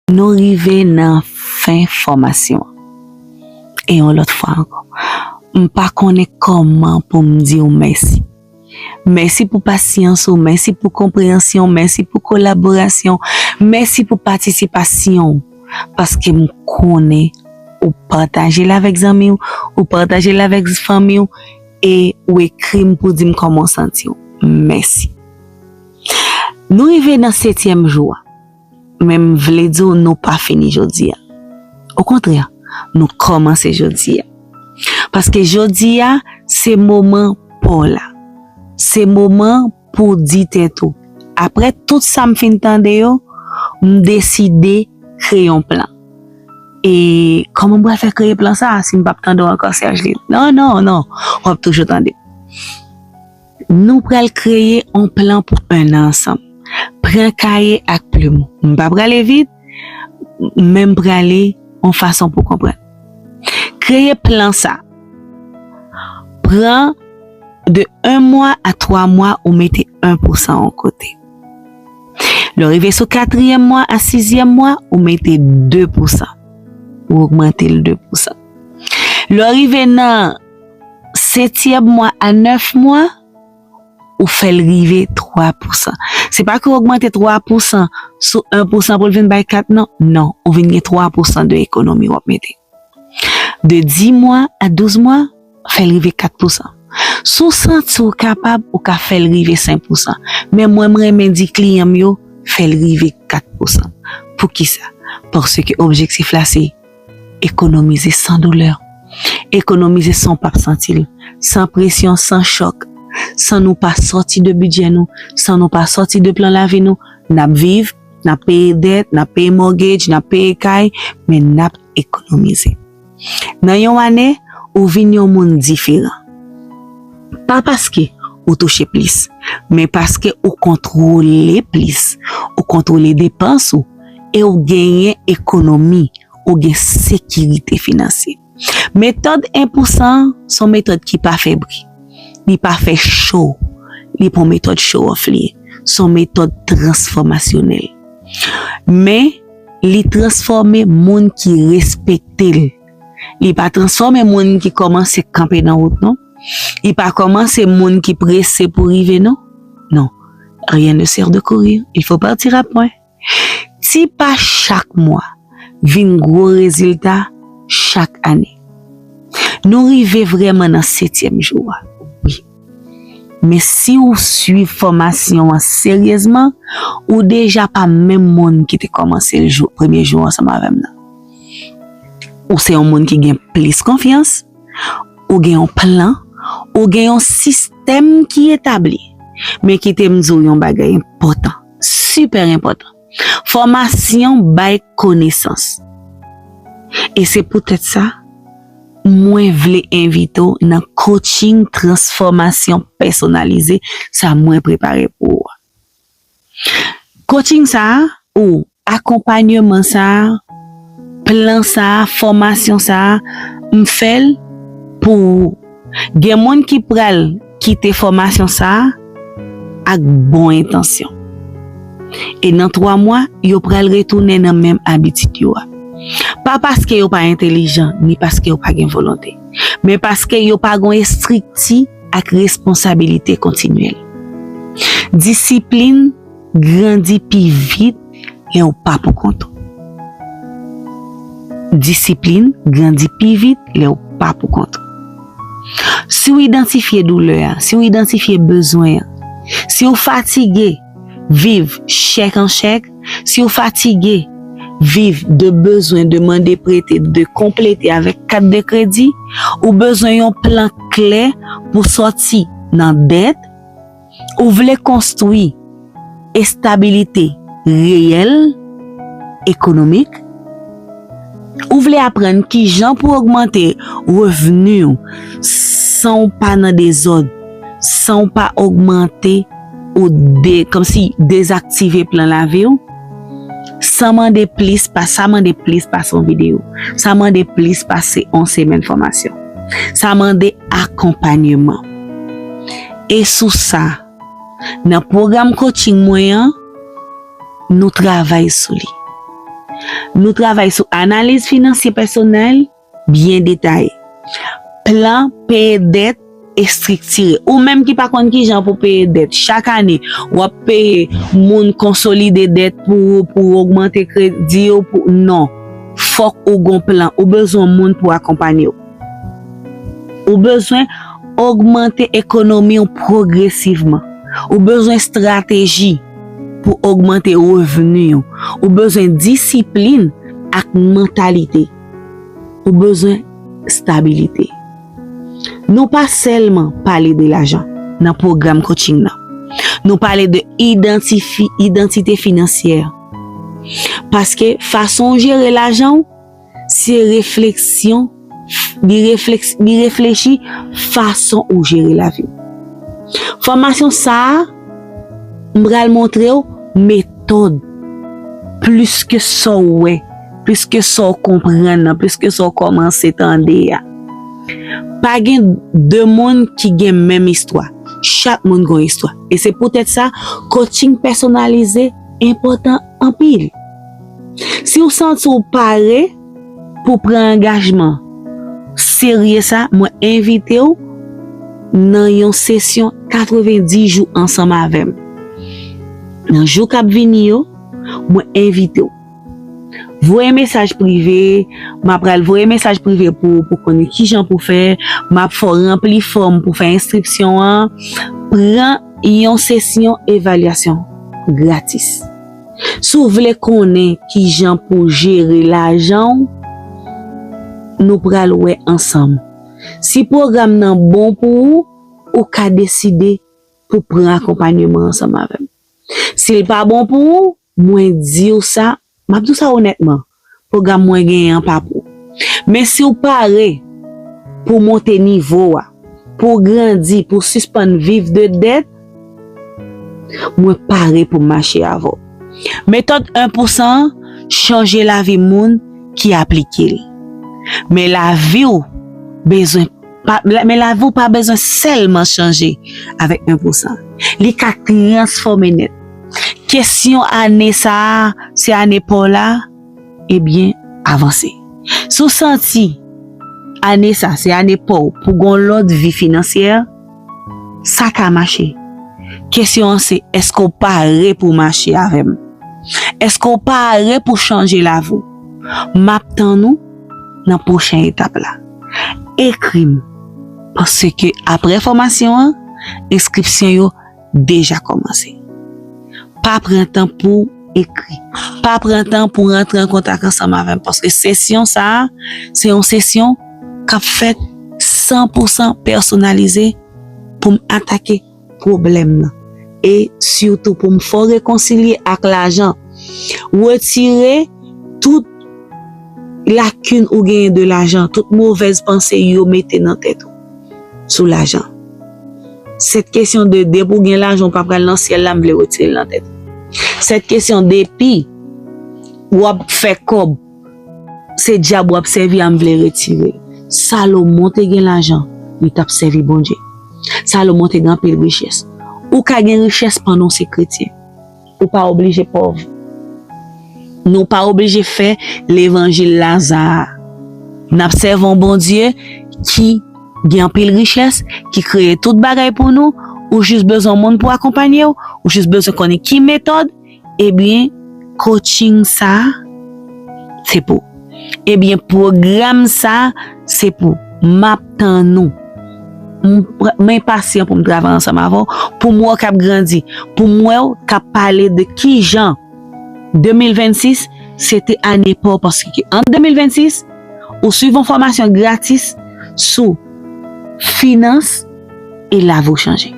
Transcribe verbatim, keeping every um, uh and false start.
Nou rive nan fen fòmasyon an. E yon lòt fwa ankò, m pa konnen kòman pou m di w mèsi. Mèsi pou pasyans ou, mèsi pou konpreyansyon, mèsi pou kolaborasyon, mèsi pou patisipasyon w, paske m konnen ou pataje l avèk zanmi w, ou pataje l avèk fanmi w, e ou ekri m pou di m kòman w santi w. Mèsi. Nou rive nan setyèm jou a. Men m vle di w, nou pa fini jodi a. Okontrè, nou kòmanse jodi a. Paske jodi a, se moman pa w la. Se moman pou w di tèt ou, apre tout sa m fin tande yo, m deside kreye yon plan. E kòman m pral fè kreye plan sa a si m p ap tande w ankò, Serge Lille? Non, non, non. W ap toujou tande. Nou pral kreye yon plan pou en an ansanm. Pran kaye ak plim. M pa prale vit, men m prale yon fason pou konprann. Kreye plan sa. Pran de en mwa a twa mwa, ou mete en pousan yon kote. Lè w rive sou katriyèm mwa a sizyèm mwa, ou mete de pousan. Ou ogmante l de pousan. Lè w rive nan setyèm mwa a nèf mwa, ou fè l rive twa pousan. Se pa ke w ogmante twa pousan sou en pousan pou l vin bay kat, non. Non, ou vin gen twa pousan de ekonomi w ap mete. De dis mwa a douz mwa, fè l rive kat pousan. Si w santi w kapab, ou ka fè l rive senk pousan. Men mwen, m renmen di kliyan m yo, fè l rive kat pousan. Poukisa? Paske objektif la se ekonomize san doulè, ekonomize san w p ap santi l, san presyon, san chòk, san nou pa sòti de bidjè nou, san nou pa sòti de plan lavi nou. N ap viv, n ap peye dèt, n ap peye mortgage, n ap peye kay, men n ap ekonomize. Nan yon ane, ou vin yon moun diferan. Pa paske ou touche plis, men paske ou kontwole plis, ou kontwole depans ou, e ou genyen ekonomi, ou gen sekirite finansyè. Metòd en pousan an, se yon metòd ki pa fè bri. Li pa fè cho. Li pa yon metòd show off li ye. Se yon metòd transfòmasyonèl. Men, li transfòme moun ki respekte l. Li pa transfòme moun ki kòmanse kanpe nan wout, non. Li pa kòmanse moun ki prese pou rive, non. Non. Rien ne sert de courir, il faut partir à point. Ti pa chak mwa vin gwo rezilta chak ane. Nou rive vrèman nan setyèm jou a. Wi. Men si w swiv fòmasyon an seryezman, ou deja pa menm moun ki te kòmanse l jou, premye jou ansanm avè m nan. Ou se yon moun ki gen plis konfyans, ou gen yon plan, ou gen yon sistèm ki etabli. Men kite m di w yon bagay enpòtan, sipè enpòtan. Fòmasyon bay konesans. E se poutèt sa, mwen vle envite w nan coaching transfòmasyon pèsonalize sa mwen prepare pou ou a. Coaching sa a, ou akonpanyeman sa a, plan sa a, fòmasyon sa a, m fè l pou ou. Gen moun ki pral kite fòmasyon sa a ak bon entansyon. E nan twa mwa, yo pral retounen nan menm abitid yo a. Pa paske yo pa entelijan, ni paske yo pa gen volonte, men paske yo pa gen estrikti ak responsabilite kontinyèl. Disiplin grandi pi vit lè w pa poukont ou. Disiplin grandi pi vit lè w pa poukont ou. Si w idantifye doulè a, si w idantifye bezwen an, si w fatige viv chèk an chèk, si w fatige viv de bezwen, de mande prete, de konplete avèk kat de kredi, ou bezwen yon plan klè pou sòti nan dèt, ou vle konstwi estabilite reyèl ekonomik, ou vle aprann kijan pou w ogmante revni w san w pa nan dezòd, san w pa ogmante ou de, kòmsi dezaktive plan lavi w, san mande plis pa, sa mande plis pase yon videyo, sa mande plis pase yon semèn fòmasyon, sa mande akonpanyeman. E sou sa, nan pwogram coaching mwen an, nou travay sou li. Nou travay sou analiz finansye pèsonèl byen detaye. Plan peye dèt estriktire. Ou menm ki pa konn kijan pou peye dèt, chak ane, w ap peye moun konsolide dèt pou ou, pou ogmante kredi ou, pou, non. Fòk ou gon plan. Ou bezwen moun pou akonpanye w. Ou bezwen ogmante ekonomi w pwogresivman. Ou bezwen estrateji pou ogmante revni w. Ou bezwen disiplin ak mantalite. Ou bezwen stabilite. Nou pa sèlman pale de lajan nan pwogram coaching nan. Nou pale de idantifi-, idantite finansyè. Paske fason w jere lajan w, se refleksyon, li refleks-, li reflechi fason ou jere lavi w. Fòmasyon sa a, m pral montre w metòd plis ke sa w wè, plis ke sa w konprann nan, plis ke sa w kòmanse tande a. Pa gen de moun ki gen menm istwa. Chak moun gen yon istwa. E se poutèt sa, coaching pèsonalize enpòtan anpil. Si w santi w pare pou pran angajman serye sa, mwen envite w nan yon sesyon katrevenndis jou ansanm avè m. Nan jou k ap vini yo, mwen envite w. Voye mesaj prive, m ap pral voye mesaj prive pou, pou konnen kijan pou fè, m ap fè w ranpli fòm pou fè enskripsyon an, pran yon sesyon evalyasyon gratis. Si w vle konnen kijan pou jere lajan w, nou pral wè ansanm. Si pwogram nan bon pou ou, ou ka deside pou pran akonpanyeman ansanm avè m. Si l pa bon pou ou, mwen di w sa, m ap di w sa onètman, pwogram mwen genyen an pa pou ou. Men si w pare pou w monte nivo a, pou w grandi, pou w sispann viv de dèt, mwen pare pou m mache avè w. Metòd en pou san an chanje lavi moun ki aplike l. Men lavi w bezwen pa, la, men lavi w pa bezwen sèlman chanje avèk en pou san. Li ka transfòme nèt. Kesyon ane sa a, se ane pa w la, ebyen, avanse. Si w santi ane sa, se ane pa w pou gon lòt vi finansyè, sa ka mache. Kesyon an se, èske w pare pou w mache avè m? Èske w pare pou chanje lavi w? M ap tann ou nan pwochen etap la. Ekri m, paske apre fòmasyon an, enskripsyon yo deja kòmanse. Pa pran tan pou w ekri. Pa pran tan pou w rantre an kontak ansanm avè m, paske sesyon sa a, se yon sesyon k ap fèt san pou san pèsonalize pou m atake pwoblèm nan. E sitou pou m fè w rekonsilye ak lajan. Retire tout lakin ou genyen de lajan, tout movèz panse yo mete nan tèt ou sou lajan. Sèt kesyon de depi w gen lajan, w pa pral nan syèl la, m vle retire l nan tèt ou. Sèt kesyon depi w ap fè kòb, se dyab w ap sèvi a, m vle retire l. Salomon te gen lajan, li t ap sèvi Bondye. Salomon te gen anpil richès. Ou ka gen richès pandan w se kretyen. Ou pa oblije pòv. Nou pa oblije fè levanjil Laza a. N ap sèvi yon Bondye ki gen anpil richès, ki kreye tout bagay pou nou. Ou jis bezwen moun pou akonpanye w. Ou jis bezwen konnen ki metòd. Ebyen, coaching sa a, se pou ou. Ebyen, pwogram sa a, se pou ou. M ap tann ou. M pr-, m enpasyan pou m travay ansanm avè w, pou m wè w k ap grandi, pou m wè w k ap pale de kijan de mil vennsis se te ane pa w, paske an de mil vennsis, ou swiv yon fòmasyon gratis sou finans e lavi w chanje.